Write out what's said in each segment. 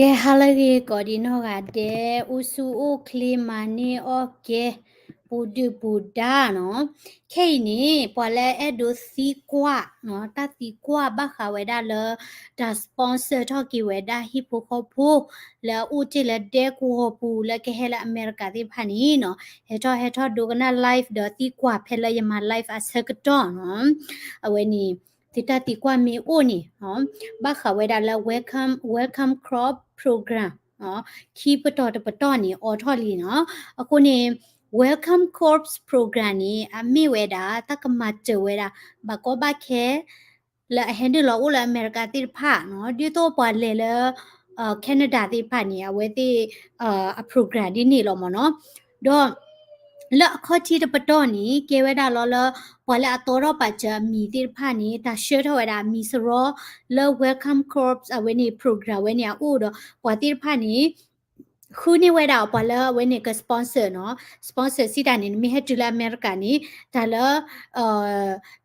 ကဲ ဟါလၢအဂ့ၤ ကိးဒံးနီၢ်ဂၤဒဲး, အိၣ်ဆူၣ်အိၣ်ချ့ မၤန့ၢ်အီၣ်ကဲ ပူၤဒုၣ်ပူၤဒါနီၤ. ခဲအံၤန့ၣ် ပှၤလၢအဲၣ်ဒိးသံကွၢ်နီၤ, တၢ်သံကွၢ်ဘၣ်ဃးဝဲဒၣ်လၢ တၢ် sponsor ထီၣ်က့ၤဝဲဒၣ်ဟံၣ်ဖိဃီဖိ လၢအအိၣ်တ့ၢ်လၢဒဲကဝီၤပူၤ လၢကဟဲလၢအမဲရကၤသ့ၣ်တဖၣ်န့ၣ်နီၤ, ဟဲထီၣ်ဟဲထီၣ်ဒိကနၣ် live ဒီးသံကွၢ်ဖဲလၢယမၤ live အဆၢကတီၢ်နီၤ. အဝဲန့ၣ် သုတၢ်သံကွၢ်မ့ၢ်အိၣ်န့ၣ် ဘၣ်ဃးဝဲဒၣ်လၢ welcome, welcome call program ခံပတီၢ်တပတီၢ်န့ၣ် အိးထီၣ်လံနီၤ. အဃိန့ၣ် welcome call program န့ၣ် အမ့ၢ်ဝဲဒၣ် တၢ်ကမၤစၢၤဝဲဒၣ် ဘၣ်ကီဘၣ်ခဲ လၢအဟဲနုာ်လီၤအိၣ်လၢအမဲရကၤသ့ၣ်တဖၣ်နီၤ, ဒ်သိးပှၤလဲၤလၢ Canada သ့ၣ်တဖၣ်န့ၣ် အဝဲသ့ၣ် အ program ဒ်န့ၣ်လီၤမ့ၢ်နီၤ. ဒီး လၢအခီၣ်ထံးတပတီၢ်န့ၣ် ကဲဝဲဒၣ်လီၤလၢ ပှၤလၢအတီထီၣ်ပာ်စၢၤအမံၤသ့ၣ်တဖၣ်န့ၣ် တၢ်ဆှၢထီၣ်ဝဲဒၣ်အမံၤစရီ လၢ welcome call အဝဲန့ၣ် program ဝဲန့ၣ်အအိၣ်ဒီး ပှၤသ့ၣ်တဖၣ်န့ၣ် ဃုန့ၢ်ဝဲဒၣ်ပှၤလၢအဝဲန့ၣ်က sponsor နီၤ, sponsor စံးတၢ်န့ၣ် နမ့ၢ်ဟဲတုၤလၢအမဲရကၤန့ၣ် တၢ်လၢ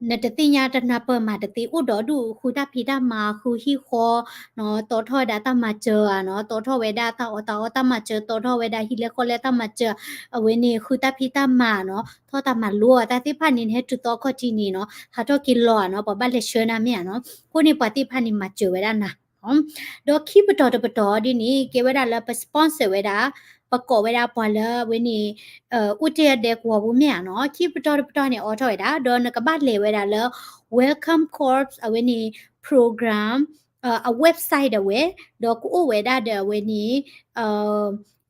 နတသ့ၣ်ညါတနၢ်ပၢၢ်မၤတသ့အိၣ်ဒီးဒူၣ် ဃုတၢ်ဖံးတၢ်မၤ ဃုဟံၣ်ဃီနီၤ, တီထီၣ်ဝဲဒၣ်တၢ်မၤစၢၤဧါနီၤ, တီထီၣ်ဝဲဒၣ်တၢ်အီၣ်တၢ်အီတၢ်မၤစၢၤ, တီထီၣ်ဝဲဒၣ်ဟံၣ်လဲဃီလဲတၢ်မၤစၢၤ, အဝဲန့ၣ် ဃုတၢ်ဖံးတၢ်မၤနီၤ, ထီၣ်တၢ်မၤလိဧါ တၢ်သ့ၣ်တဖၣ်န့ၣ် နဟဲတုၤသီခီၣ်ထံးန့ၣ်နီၤ, ဟးထီၣ်က့ၤလီၤဧါနီၤ, ပှၤဘၣ်လဲၤဆှၢနၤမ့ၢ်ဧါနီၤ, အဃိန့ၣ် ပှၤသ့ၣ်တဖၣ်န့ၣ် မၤစၢၤဝဲဒၣ်နၤ ဒီးခံပတီၢ်တပတီၢ်ဒ်န့ၣ် ကဲဝဲဒၣ်လၢပ sponsor ဝဲဒၣ်, ပကိးဝဲဒၣ်ပှၤလၢအဝဲန့ၣ် အိၣ်တ့ၢ်ဒဲကဝီၤပူၤမ့ၢ်ဧါနီၤ, ခံပတီၢ်တပတီၢ်န့ၣ် အိးထီၣ်ဝဲဒၣ်, ဒီးနကဘၣ်လဲၤဝဲဒၣ်လၢ welcome call အဝဲန့ၣ် program အ website ဒၣ်ဝဲ, ဒီးကအိၣ်ဝဲဒၣ်ဒီးအဝဲန့ၣ်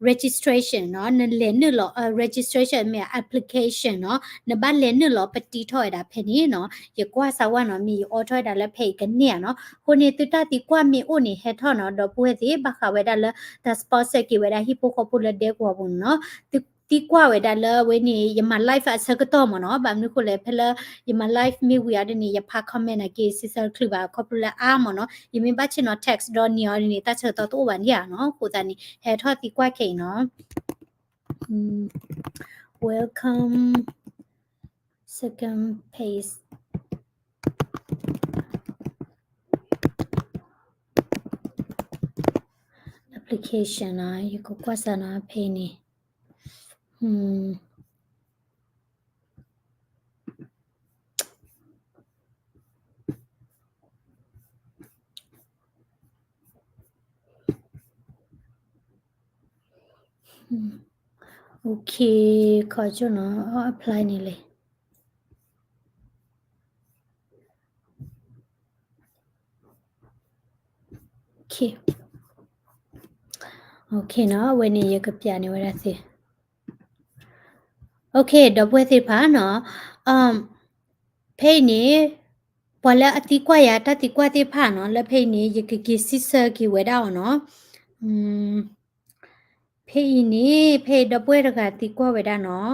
registration နီၤ, နလဲၤနုာ်လီၤ registration မ့ၢ် application နီၤ, နဘၣ်လဲၤနုာ်လီၤပတံထီၣ်ဝဲဒၣ်ဖဲန့ၣ်နီၤ, ယကွၢ်စၢ်ဝဲနီၤ, မ့ၢ်ယအိးထီၣ်ဝဲဒၣ်လၢဖဲအံၤကန့ၢ်ဧါနီၤ, အဃိန့ၣ် သုတၢ်သံကွၢ်မ့ၢ်အိၣ်န့ၣ် ဟဲထီၣ်နီၤ, ဒီပုၢ်ဝဲၢ်သ့ၣ် ဘၣ်ဃးဝဲဒၣ်လၢ တၢ် sponsor က့ၤဝဲဒၣ်ဟံၣ်ဖိဃီဖိလၢဒဲကဝီၤပူၤန့ၣ်နီၤ, သုသံကွၢ်ဝဲဒၣ်လၢအဝဲန့ၣ် ယမၤ live အဆၢကတီၢ်မ့ၢ်နီၤ, ဘၣ်မနုၤဃိလဲၣ် ဖဲလၢယမၤ live မ့ၢ်ဝံၤအီၤဒ်န့ၣ် ယဖး comment အက့ၤ စံးဆၢတချုးဘၣ် ခီဖျိလၢအါမ့ၢ်နီၤ, ယမ့ၢ်ဘၣ်ဆ့ၣ်နီၤ text ဒီးန့ၢ်အီၤဒ်န့ၣ် တၢ်ဆၢကတီၢ်တအိၣ်ဘၣ်န့ၣ်ဧါနီၤ, အဃိသတးန့ၣ် ဟဲထီၣ်သံကွၢ်ခဲအံၤနီၤ. Welcome second page application နီၤ, ယကကွၢ်စၢ်နီၤ ဖဲအံၤန့ၣ် Okay, ခီကၠိနီၤ, apply န့ၣ်လဲၣ်. Okay, okay နီၤ, အဝဲန့ၣ် ယကပျးန့ၢ်ဝဲဒၣ်သ့. Okay, ဒီပုၢ်ဝဲၢ်သ့ၣ်တဖၣ်နီၤ, ဖဲအံၤန့ၣ် ပှၤလၢအသံကွၢ်ယၤတၢ်သံကွၢ်သ့ၣ်တဖၣ်နီၤ, လၢဖဲအံၤန့ၣ် ယကက့ၤစံးဆၢက့ၤဝဲဒၣ်အီၤနီၤ. ဖဲအံၤန့ၣ် ဖဲအံၤဒီပုၢ်ဝဲၢ်တဂၤသံကွၢ်ဝဲဒၣ်နီၤ,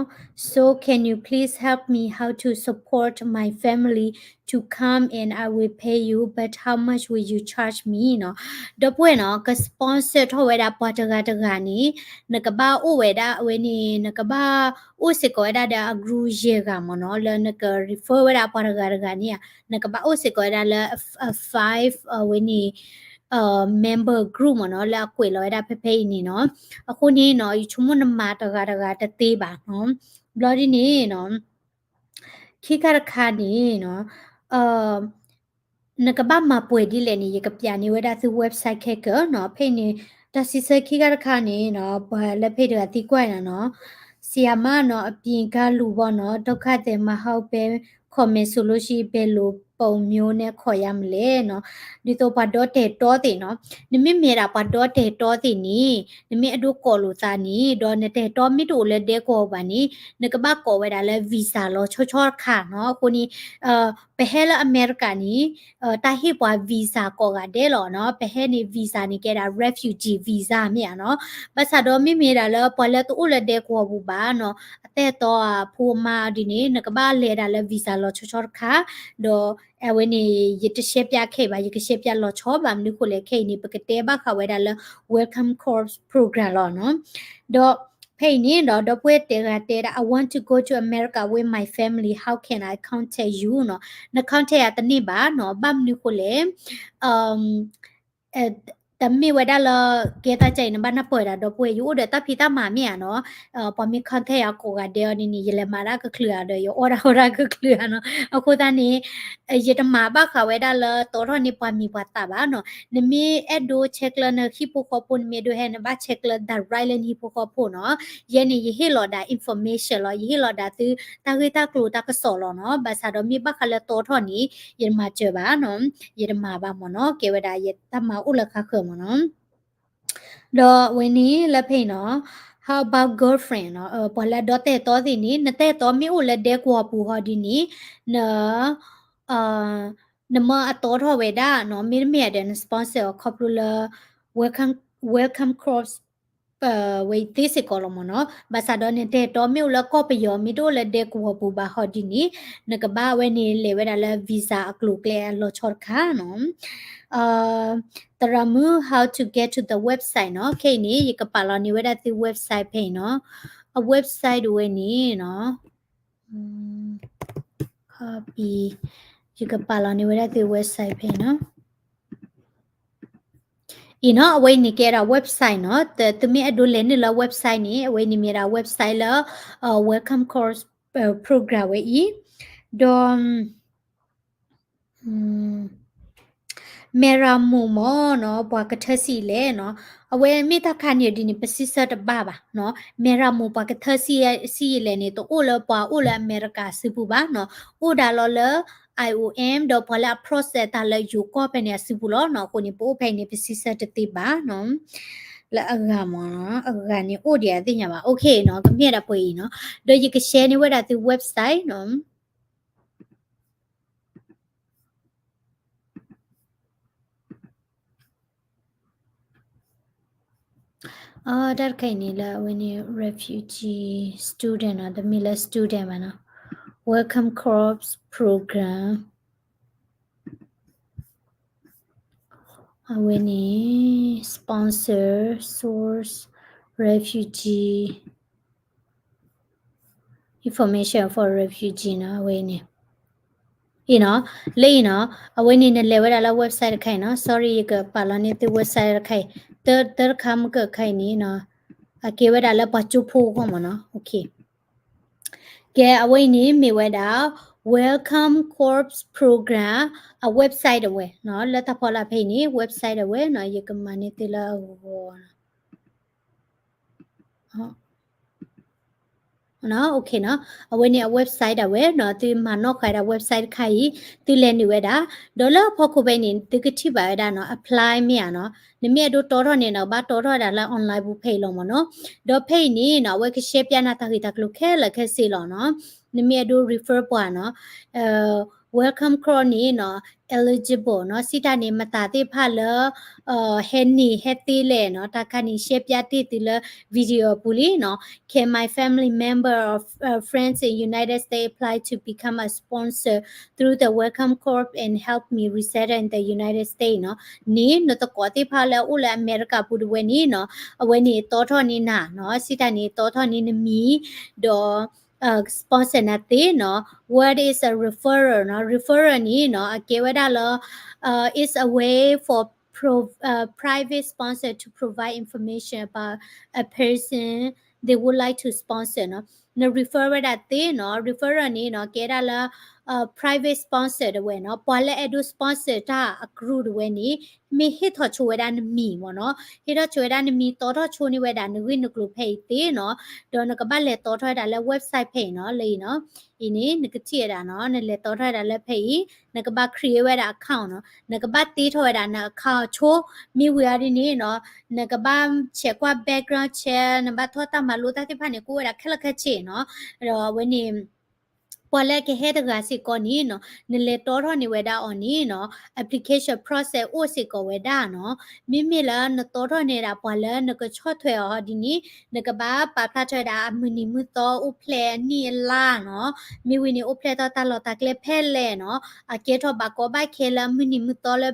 So can you please help me how to support my family to come and I will pay you, but how much will you charge me နီၤ. ဒီပုၢ်ဝဲၢ်နီၤ က sponsor ထီၣ်ဝဲဒၣ်ပှၤတဂၤတဂၤန့ၣ် နကဘၣ်အိၣ်ဝဲဒၣ်အဝဲန့ၣ် နကဘၣ်အိၣ်စ့ၢ်ကီးဝဲဒၣ်ဒီးအ group ယဲၢ်ဂၤမ့ၢ်နီၤ, လၢနက refer ဝဲဒၣ်ပှၤတဂၤတဂၤန့ၣ်ဧါ, နကဘၣ်အိၣ်စ့ၢ်ကီးဝဲဒၣ်လၢ five အဝဲန့ၣ် member group မ့ၢ်နီၤ, လၢအကွဲးလီၤဝဲဒၣ်ဖဲဖဲအံၤန့ၣ်နီၤ. အဃိန့ၣ်နီၤ ယဆိကမိၣ်နမၤတဂၤတဂၤတသ့ဘၣ်နီၤ. ဘျီဒ်န့ၣ်နီၤ ခံခါတခါန့ၣ်နီၤ နကဘၣ်မၤပှဲၤဒ်လဲၣ်န့ၣ် ယကပျးန့ၢ်ဝဲဒၣ်သု website ခဲကၢနီၤ. ဖဲအံၤန့ၣ် တၢ်စံးဆၢခံခါတခါန့ၣ်နီၤ ပှၤလၢဖဲတဂၤသံကွၢ်နီၤ, ဆရာမနီၤ အပြင်ကလူပေါ့နော်, ဒုက္ခသည်မဟုတ်ဘဲ comment ဆိုလို့ရှိရင် ဘယ်လိုပုံမျိုးနဲ့ ခေါ်ရမလဲနီၤ. ဒ်သိးပှၤဒီတဲာ်တီသ့ၣ်နီၤ, နမ့မ့ၢ်ဒၣ်ပှၤဒီတဲာ်တီသ့ၣ်န့ၣ် နမ့ၢ်အဲၣ်ဒိးကိးလိာ်သးန့ၣ် ဒီးနတဲာ်တီမ့ၢ်တအိၣ်လၢဒဲကဝီၤဘၣ်န့ၣ် နကဘၣ်ကိးဝဲဒၣ်လၢ visa လီၤဆီဆီတခါနီၤ. အဃိန့ၣ် ပဟဲလၢအမဲရကၤန့ၣ် တၢ်ဟ့ၣ်ပှၤ visa ကိးဂၤဒဲးလီၤနီၤ. ပဟဲန့ၣ် visa န့ၣ်ကဲဒၣ် refugee visa မ့ၢ်ဧါနီၤ. ဘၣ်ဆၣ်ဒီးမ့မ့ၢ်ဒၣ်လၢပှၤလၢတအိၣ်လၢဒဲကဝီၤပူၤဘၣ်နီၤ, အတၢ်အဲၣ်တီအဖိအမါဒ်န့ၣ် နကဘၣ်လဲၤဒၣ်လၢ visa လီၤဆီဆီတခါ, ဒီးအဝဲန့ၣ် ယတရှဲပျးခဲအံၤဘၣ်, ယကရှဲပျးလီၤဆီဘၣ်. မနုၤဃိလဲၣ် ခဲအံၤန့ၣ် ပကတဲဘၣ်ဃးဝဲဒၣ်လၢ welcome call program လီၤနီၤ. ဒီးဖဲအံၤန့ၣ်ဒီး ဒီပုၢ်ဝဲၢ်တဂၤတဲဒၣ် I want to go to America with my family, how can I contact you နီၤ. န contact ယၤတန့ၢ်ဘၣ်နီၤ, ဘၣ်မနုၤဃိလဲၣ် တမ့ၢ်ဝဲဒၣ်လၢ ကဲသးကဲအံၤ နဘၣ်နၢ်ပၢၢ်ဝဲဒၣ်ဒီပုၢ်ဝဲၢ် ယအိၣ်ဒီးတၢ်ဖံးတၢ်မၤမ့ၢ်ဧါနီၤ, ပှၤမ့ၢ် contact ယၤကိးဂၤဒဲးအီၤဒ်န့ၣ် ယလဲၤမၤတၢ်ကချုးဧါဒီး ယအီၣ်တၢ်အီတၢ်ကချုးဧါနီၤ, အဃိသတးန့ၣ် ယတမၤဘၣ်ဃးဝဲဒၣ်လၢတီထီၣ်န့ၢ်ပှၤမံၤပှၤသၣ်ဘၣ်နီၤ, နမ့ၢ်အဲၣ်ဒိးဆဲးကျၢနဟံၣ်ဖိဃီဖိ နမ့ၢ်အဲၣ်ဒိးဟဲ နဘၣ်ဆဲးကျၢ direct လၢနဟံၣ်ဖိဃီဖိနီၤ, ယဲန့ၣ် ယဟ့ၣ်လီၤဒၣ် information လီၤ, ယဟ့ၣ်လီၤဒၣ်သုတၢ်ဂ့ၢ်တၢ်ကျိၤတၢ်ကစီၣ်လီၤနီၤ, ဘၣ်ဆၣ်ဒီးမ့ၢ်ဘၣ်ဃးလၢတီထီၣ်န့ၣ် ယတမၤစၢၤဘၣ်နီၤ, ယတမၤဘၣ်မ့ၢ်နီၤ, ကဲဝဲဒၣ်ယတၢ်မၤအိၣ်လၢဃါဃၢၤမ့ၢ်နီၤ. ဒီးအဝဲန့ၣ်လၢဖဲအံၤနီၤ, how about girlfriend နီၤ, ပှၤလၢအဒီတၢ်အဲၣ်တီသ့ၣ်န့ၣ် နတၢ်အဲၣ်တီမ့ၢ်အိၣ်လၢဒဲကဝီၤပူၤဟီဒ်န့ၣ် န နမ့ၢ်အတီထီၣ်ဝဲဒၣ်နီၤ, မ့တမ့ၢ်ဒီး န sponsor အီၤခီဖျိလၢ welcome, welcome corps ဝဲသ့စ့ၢ်ကီးလီၤမ့ၢ်နီၤ, ဘၣ်ဆၣ်ဒီးနတၢ်အဲၣ်တီမ့ၢ်အိၣ်လၢကီၢ်ပယီၤ မ့ၢ်တအိၣ်လၢဒဲကဝီၤပူၤဘၣ်ဟီဒ်န့ၣ် နကဘၣ်ဝဲန့ၣ်လဲၤဝဲဒၣ်လၢ visa အကျိၤအကျဲအလီၤဆီတခါနီၤ. သရၣ်မုၣ် how to get to the website နီၤ, ခဲအံၤန့ၣ် ယကပာ်လီၤန့ၢ်ဝဲဒၣ်သု website ဖဲအံၤနီၤ, အ website တဝဲန့ၣ်နီၤ copy ယကပာ်လီၤန့ၢ်ဝဲဒၣ်သု website ဖဲအံၤနီၤ. အံၤနီၤ, အဝဲအံၤန့ၣ်ကဲဒၣ် website နီၤ, သုမ့ၢ်အဲၣ်ဒိးလဲၤနုာ်လၢ website န့ၣ် အဝဲအံၤန့ၣ်မ့ၢ်ဒၣ် website လၢ Welcome Corps program ဝဲအံၤ, ဒီး မဲရမိၢ်မ့ၢ်နီၤ ပှၤကထၢစံယလဲၣ်နီၤ, အဝဲမ့ၢ်တၢ်ခါန့ၣ်ဒ်န့ၣ် ပစံးဆၢတဘၣ်ဘၣ်နီၤ, မဲရမိၢ်ပှၤကထၢစံယလဲၣ်န့ၣ် တအိၣ်လၢပှၤအိၣ်လၢအမဲရကၤစုပူၤဘၣ်နီၤ, အိၣ်ဒၣ်လီၤလၢ IOM ဒီးပှၤလၢအ process တၢ်လၢယိၤကီၢ်ဖဲန့ၣ်အစုပူၤလီၤနီၤ, အဃိန့ၣ် ပအိၣ်ဖဲအံၤန့ၣ် ပစံးဆၢတသ့ဘၣ်နီၤ, လၢအဂၤမ့ၢ်နီၤ, အဂၤန့ၣ်အိၣ်ဒံးအသ့ၣ်ညါဘၣ်, okay နီၤ, ကမ့ၢ်ဒၣ်ပှဲၤအံၤနီၤ, ဒီးယက share န့ၢ်ဝဲဒၣ်သု website နီၤ. အတၢ်တခါအံၤန့ၣ်လၢအဝဲန့ၣ် refugee student နီၤ, တမ့ၢ်လၢ student ဘၣ်နီၤ, Welcome Corps program အဝဲန့ၣ် sponsor source refugee information for refugee နီၤ, အဝဲအံၤန့ၣ် အံၤနီၤ, လၢအံၤနီၤ, အဝဲန့ၣ်နလဲၤဝဲဒၣ်လၢ website တခါအံၤနီၤ, sorry ယကပာ်လီၤန့ၢ်သု website တခါအံၤ, တၢ်တခါမ့ၢ်ကခါအံၤန့ၣ်နီၤ, အကဲဝဲဒၣ်လၢပှၤကၠိဖိအဂီၢ်မ့ၢ်နီၤ, okay ကဲ အဝဲအံၤန့ၣ်မ့ၢ်ဝဲဒၣ် Welcome Corps program အ website တဝဲနီၤ, လၢတၢ်ဖီလာ်ဖဲအံၤန့ၣ် website တဝဲနီၤ, ယကမၤန့ၢ်သုလၢအဂီၢ်နီၤ. အဝဲန့ၣ်အ website ဒၣ်ဝဲနီၤ, သုမၤနီၣ်ဃာ်ဒၣ် website တခါအံၤ, သုလဲၤနုာ်ဝဲဒၣ်, ဒီးလၢအဖီခိၣ်ဖဲအံၤန့ၣ် သုကထံၣ်ဘၣ်ဝဲဒၣ်နီၤ, apply မ့ၢ်ဧါနီၤ, နမ့ၢ်အဲၣ်ဒိးတီထီၣ်န့ၣ်နီၤ, ဘၣ်တီထီၣ်ဝဲဒၣ်လၢ online ပူၤဖဲအံၤလီၤမ့ၢ်နီၤ, ဒီးဖဲအံၤန့ၣ်နီၤ, အဝဲက share ပျဲနၤတၢ်ဂ့ၢ်တၢ်ကျိၤခဲလၢာ်ခဲဆ့လီၤနီၤ, နမ့ၢ်အဲၣ်ဒိး refer ပှၤနီၤ Welcome Corps န့ၣ်နီၤ eligible နီၤ, စံးတၢ်န့ၣ် မတၤသ့ၣ်တဖၣ်လၢ ဟဲန့ၢ်ဟဲသ့လဲၣ်နီၤ, တၢ်ခါန့ၣ် share ပျဲတ့ၢ်သုလၢ video ပူၤလံနီၤ, Can my family member or friends in United States apply to become a sponsor through the Welcome Corps and help me resettle in the United States နီၤ, န့ၣ် နသကိးသ့ၣ်တဖၣ်လၢအအိၣ်လၢအမဲရကၤပူၤတဝဲန့ၣ်နီၤ, အဝဲန့ၣ်တီထီၣ်န့ၢ်နၤနီၤ, စံးတၢ်န့ၣ်တီထီၣ်န့ၢ်နမံၤ ဒီး sponsor နၤသ့နီၤ, What is a referral နီၤ, referral န့ၣ်နီၤ အကဲဝဲဒၣ်လၢ is a way for private sponsor to provide information about a person they would like to sponsor နီၤ, န refer ဝဲဒၣ်သ့နီၤ, referral န့ၣ်နီၤ ကဲဒၣ်လၢ private sponsor တဝဲနီၤ, ပှၤလၢအဲၣ်ဒိး sponsor တၢ်အကရူၢ်တဝဲန့ၣ် မ့ၢ်ဟ့ၣ်ထီၣ်ဆိဝဲဒၣ်နမံၤမ့ၢ်နီၤ, ဟ့ၣ်ထီၣ်ဆိဝဲဒၣ်နမံၤ တီထီၣ်ဆိန့ၢ်ဝဲဒၣ်နဂ့ၢ်နကျိၤဖဲအံၤသ့နီၤ, ဒီးနကဘၣ်လဲၤတီထီၣ်ဝဲဒၣ်လၢ website ဖဲအံၤနီၤ, လၢအံၤနီၤ, အံၤန့ၣ် နကထံၣ်ဝဲဒၣ်နီၤ, နလဲၤတီထီၣ်ဝဲဒၣ်လၢဖဲအံၤ, နကဘၣ် create ဝဲဒၣ် account နီၤ, နကဘၣ်တ့ထီၣ်ဝဲဒၣ်န account ဆိ, မ့ၢ်ဝံၤအီၤဒ်န့ၣ်နီၤ, နကဘၣ်ဆဲးကွၢ် background check နဘၣ်ထီၣ်တၢ်မၤလိတၢ်သ့ၣ်တဖၣ်န့ၣ် ကအိၣ်ဝဲဒၣ်ခဲလၢာ်ခဲဆ့နီၤ, ဒီးအဝဲန့ၣ် ပှၤလၢအကဟဲတဂၤစ့ၢ်ကီးန့ၣ်နီၤ, နလဲၤတီထီၣ်န့ၢ်ဝဲဒၣ်အီၤန့ၣ်နီၤ, application process အိၣ်စ့ၢ်ကီးဝဲဒၣ်နီၤ, မ့မ့ၢ်လၢနတီထီၣ်န့ၢ်ဒၣ်ပှၤလၢနကဆီၣ်ထွဲအီၤဒ်န့ၣ်, နကဘၣ်ပာ်ဖျါထီၣ်ဝဲဒၣ်အမုၢ်နံၤမုၢ်သီအိၣ်ဖျဲၣ်အနံၣ်အလါနီၤ, မ့ၢ်ဝံၤန့ၣ် အိၣ်ဖျဲၣ်ထီၣ်တၢ်လီၢ်တၢ်ကျဲဖဲလဲၣ်နီၤ, အကဲထီၣ်ဘၣ်ကီဘၣ်ခဲလၢအမုၢ်နံၤမုၢ်သီလၢ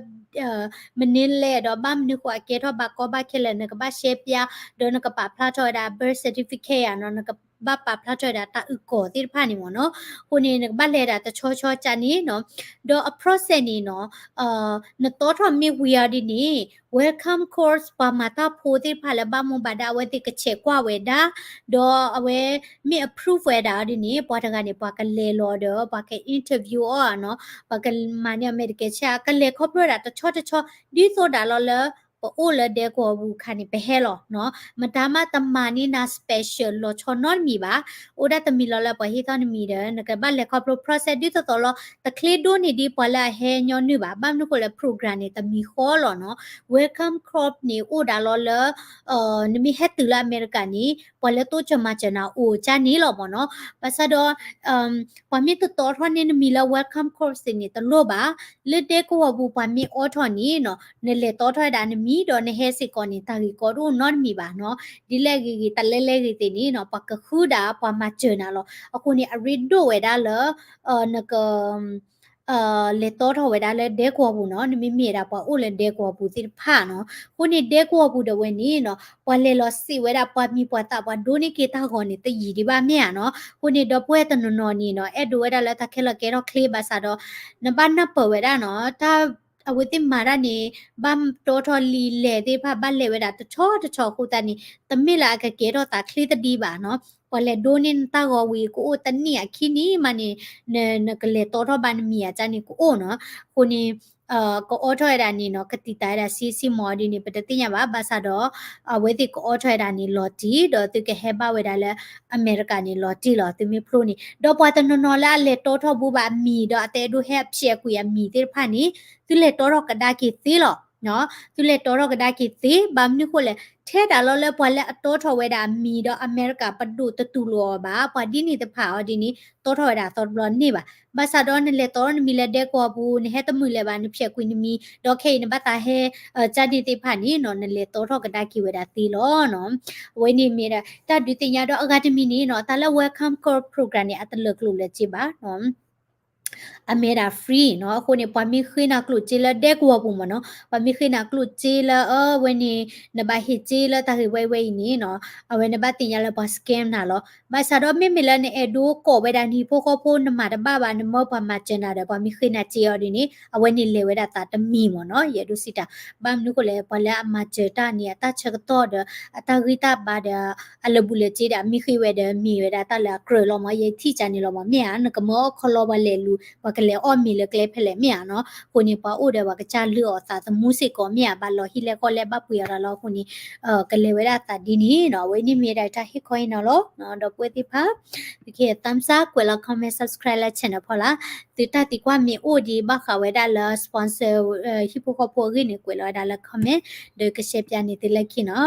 မနုၤလဲၣ်ဒီးဘၣ်မနုၤဃိအကဲထီၣ်ဘၣ်ကီဘၣ်ခဲလဲၣ် နကဘၣ်ရှဲပျါ, ဒီးနကပာ်ဖျါထီၣ်ဝဲဒၣ် birth certificate နီၤ, နက ဘၣ်ပာ်ဖျါထီၣ်ဝဲဒၣ်တၢ်အုၣ်ကီၤသ့ၣ်တဖၣ်န့ၣ်မ့ၢ်နီၤ. အဃိန့ၣ် နကဘၣ်လဲၤဒၣ်တဆီဆီကန့ၣ်နီၤ. ဒီးအ process န့ၣ်နီၤ နတီထီၣ်မ့ၢ်ဝံၤအီၤဒ်န့ၣ် welcome call ပှၤမၤတၢ်ဖိသ့ၣ်တဖၣ်လၢဘၣ်မူဘၣ်ဒါ အဝဲသ့ၣ်ကဆဲးကွၢ်ဝဲဒၣ်, ဒီးအဝဲမ့ၢ် approve ဝဲဒၣ်အီၤဒ်န့ၣ် ပှၤတဂၤန့ၣ် ပှၤကလဲၤလီၤဒီး ပှၤက interview အီၤနီၤ, ပှၤကမၤန့ၢ်အီၤ medical check ကလဲၤခီဖျိဝဲဒၣ်တဆီတဆီ ဒ်သိးဒၣ်လီၤလၢ ပအိၣ်လၢဒဲကဝီၤပူၤအခါန့ၣ် ပဟဲလီၤနီၤ. မတၤမးတမၤန့ၢ်နၤ special လီၤဆီနီတမံၤဘၣ်. အိၣ်ဒၣ်တမံၤလီၤလၢပှၤဟ့ၣ်ထီၣ်နမံၤဒီး နကဘၣ်လဲၤခီဖျိ process ဒ်သိးသိးလီၤ. တချ့ဒိၣ်န့ၢ်ဒ်ပှၤလၢအဟဲညီနုၢ်ဘၣ်. ဘၣ်မနုၤဃိလဲၣ် program န့ၣ် တမံၤဃီလီၤနီၤ. Welcome call န့ၣ် အိၣ်ဒၣ်လီၤလၢ နမ့ၢ်ဟဲတုၤလၢအမဲရကၤန့ၣ် ပှၤလၢတိစၢၤမၤစၢၤနၤအိၣ်ကန့ၣ်လီၤမ့ၢ်နီၤ. ဘၣ်ဆၣ်ဒီး ပှၤမ့ၢ်တတီထီၣ်န့ၢ်နမံၤလၢ welcome call သ့ၣ်န့ၣ် တလိၣ်ဘၣ်. လၢဒဲကဝီၤပူၤပှၤမ့ၢ်အိးထီၣ်န့ၣ်နီၤ နလဲၤတီထီၣ်ဝဲဒၣ်နမံၤဒီးနဟဲစ့ၢ်ကီးန့ၣ် တၢ်ဂ့ၢ်ကီတအိၣ်နီတမံၤဘၣ်နီၤ. ဒ်လဲၣ်ဂ့ၤဂ့ၤ တၢ်လဲၣ်လဲၣ်ဂ့ၤသ့ၣ်န့ၣ်နီၤ ပှၤကဃုဒၣ်ပှၤမၤစၢၤနၤလီၤ. အဃိန့ၣ် အရ့ဒိၣ်ဝဲဒၣ်လၢ နက လဲၤတီထီၣ်ဝဲဒၣ်လၢဒဲကဝီၤပူၤနီၤ. နမ့မ့ၢ်ဝဲဒၣ်ပှၤအိၣ်လၢဒဲကဝီၤပူၤသ့ၣ်တဖၣ်နီၤ. အဃိန့ၣ်ဒဲကဝီၤပူၤဒီးဝဲန့ၣ်နီၤ ပှၤလဲၤလီၤစံးဝဲဒၣ်ပှၤမံၤပှၤသၣ် ပှၤဒိးန့ၢ်က့ၤတၢ်ဂီၤန့ၣ် တယံာ်ဒံးဘၣ်မ့ၢ်ဧါနီၤ. အဃိန့ၣ် ဒီပုၢ်ဝဲၢ်တနီၤနီၤန့ၣ်နီၤ အဲၣ်ဒိးဝဲဒၣ်လၢတၢ်ခဲလၢာ်ကဲထီၣ်ချ့ဘၣ်ဆၣ်ဒီး နဘၣ်နၢ်ပၢၢ်ဝဲဒၣ်နီၤ တၢ် အဝဲသ့ၣ်မၤတၢ်န့ၣ် ဘၣ်တီထီၣ်လံာ်လဲၢ်သ့ၣ်တဖၣ် ဘၣ်လဲၤဝဲဒၣ်တဆီတဆီအဃိသတးန့ၣ် တမ့ၢ်လၢအကကဲထီၣ်သးချ့တဒံးဘၣ်နီၤ. ပှၤလဲၤဒိးန့ၢ်နတၢ်ဂီၤဝံၤ ကအိၣ်တနံၣ်အခံနံၣ်မးန့ၣ် နကလဲၤတီထီၣ်ဘၣ်နမံၤအကန့ၣ်ကအိၣ်နီၤ. အဃိန့ၣ် ကအိးထီၣ်ဝဲဒၣ်န့ၣ်နီၤ ကတံာ်တာ်ဝဲဒၣ်ဆံဆံမးဒ်န့ၣ် ပတသ့ၣ်ညါဘၣ်. ဘၣ်ဆၣ်ဒီး အဝဲသ့ၣ်ကအိးထီၣ်ဝဲဒၣ်န့ၣ်လီၤတံၢ် ဒီးသုကဟဲဘၣ်ဝဲဒၣ်လၢအမဲရကၤန့ၣ်လီၤတံၢ်လီၤ သုမ့ၢ်ဖျိန့ၣ်. ဒီးပှၤတနီၤနီၤလၢအလဲၤတီထီၣ်ဘူးဘၣ်အမံၤ ဒီးအတအဲၣ်ဒိးဟဲအဖျဲးအကွံာ်အမံၤသ့ၣ်တဖၣ်န့ၣ် သုလဲၤတီထီၣ်ကဒါက့ၤသ့လီၤ. သုလဲၤတီထီၣ်ကဒါက့ၤသ့ ဘၣ်မနုၤဃိလဲၣ် ထဲဒၣ်လီၤလၢပှၤလၢအတီထီၣ်ဝဲဒၣ်အမံၤဒီး အမဲရကၤပဒိၣ်တတူၢ်လိာ်အီၤဘၣ် ပှၤဒ်န့ၣ်တဖၣ်အီၤဒ်န့ၣ် တီထီၣ်ဝဲဒၣ်အသီတဘျီန့ၣ်ဘၣ်. ဘၣ်ဆၣ်ဒီးနလဲၤတီထီၣ်နမံၤလၢဒဲကဝီၤပူၤ နဟဲတမုာ်လၢၤဘၣ် နဖျဲးကွံာ်နမံၤ ဒီးခဲအံၤနဘၣ်သးဟဲ ကန့ၣ်သ့ၣ်တဖၣ်န့ၣ်နီၤ နလဲၤတီထီၣ်ကဒါက့ၤဝဲဒၣ်သ့လီၤနီၤ. အဝဲန့ၣ်မ့ၢ်ဒၣ်တၢ်ဒုးသ့ၣ်ညါဒီးအဂၤတမံၤန့ၣ်နီၤ တၢ်လၢ welcome call program န့ၣ် အတလၢာ်ကျိၤလၢာ်စ့ဘၣ်နီၤ အမ့ၢ်ဒၣ် free နီၤ. အဃိန့ၣ် ပှၤမ့ၢ်ဃ့နၤကျိၣ်စ့လၢဒဲကဝီၤပူၤမ့ၢ်နီၤ ပှၤမ့ၢ်ဃ့နၤကျိၣ်စ့လၢအဝဲန့ၣ် နဘၣ်ဟ့ၣ်စ့လၢတၢ်ဂ့ၢ်ဝဲအံၤဝဲအံၤန့ၣ်နီၤ အဝဲနဘၣ်သ့ၣ်ညါလၢပှၤ scam နၤလီၤ. ဘၣ်ဆၣ်ဒီးမ့မ့ၢ်လၢနအဲၣ်ဒိးကိးဝဲဒၣ်နဟံၣ်ဖိဃီဖိ နမၤတဘၣ်ဘၣ် နမၢပှၤမၤစၢၤနၤဒီး ပှၤမ့ၢ်ဃ့နၤစ့အီၤဒ်န့ၣ် အဝဲန့ၣ်လဲၤဝဲဒၣ်သးတမံၤမ့ၢ်နီၤ ယအဲၣ်ဒိးစံးတၢ်. ဘၣ်မနုၤဃိလဲၣ် ပှၤလၢအမၤစၢၤတၢ်န့ၣ် အတၢ်ဆၢကတီၢ်ဒီး အတၢ်ဂံၢ်တၢ်ဘါဒီး အလၢာ်ဘူၣ်လၢာ်စ့ဒီး အမ့ၢ်ဃ့ဝဲဒီးမ့ၢ်ဝဲဒၣ်တၢ်လၢအကြၢးလီၤမ့ၢ် ယထံၣ်ကန့ၣ်လီၤမ့ၢ် မ့ၢ်ဧါ နကမၢအီၣ်ခီလီပှၤလဲၤလူၤ ပှၤကလဲၤအီၣ်မ့ၤလၢကျဲဖဲလဲၣ်မ့ၢ်ဧါနီၤ. အဃိန့ၣ် ပှၤအိၣ်ဒီးပှၤကစၢ်လုၢ်အီၣ်သးသမူစ့ၢ်ကီးမ့ၢ်ဧါ ဘၣ်လီၤဟံၣ်လဲၢ်ဃီလဲၢ်ဘၣ်ပှ့ၤအီၤတၢ်လီၤအဃိန့ၣ် ကလဲၤဝဲဒၣ်သးဒ်န့ၣ်နီၤ. အဝဲန့ၣ်မ့ၢ်ဒၣ်တၢ်ဟ့ၣ်ခီဟ့ၣ်နီၤလီၤ ဒီပုၢ်ဝဲၢ်သ့ၣ်တဖၣ် သုကဟ့ၣ် thumbs up ကွဲးလီၤ comment subscribe လၢ channel ဖီလာ် သုတၢ်သံကွၢ်မ့ၢ်အိၣ်ဒံးဘၣ်ဃးဝဲဒၣ်လၢ sponsor ဟံၣ်ဖိဃီဖိအဂ့ၢ်န့ၣ် ကွဲးလီၤဝဲဒၣ်လၢ comment ဒီးကရှဲပၠးန့ၢ်သုလၢခံနီၤ.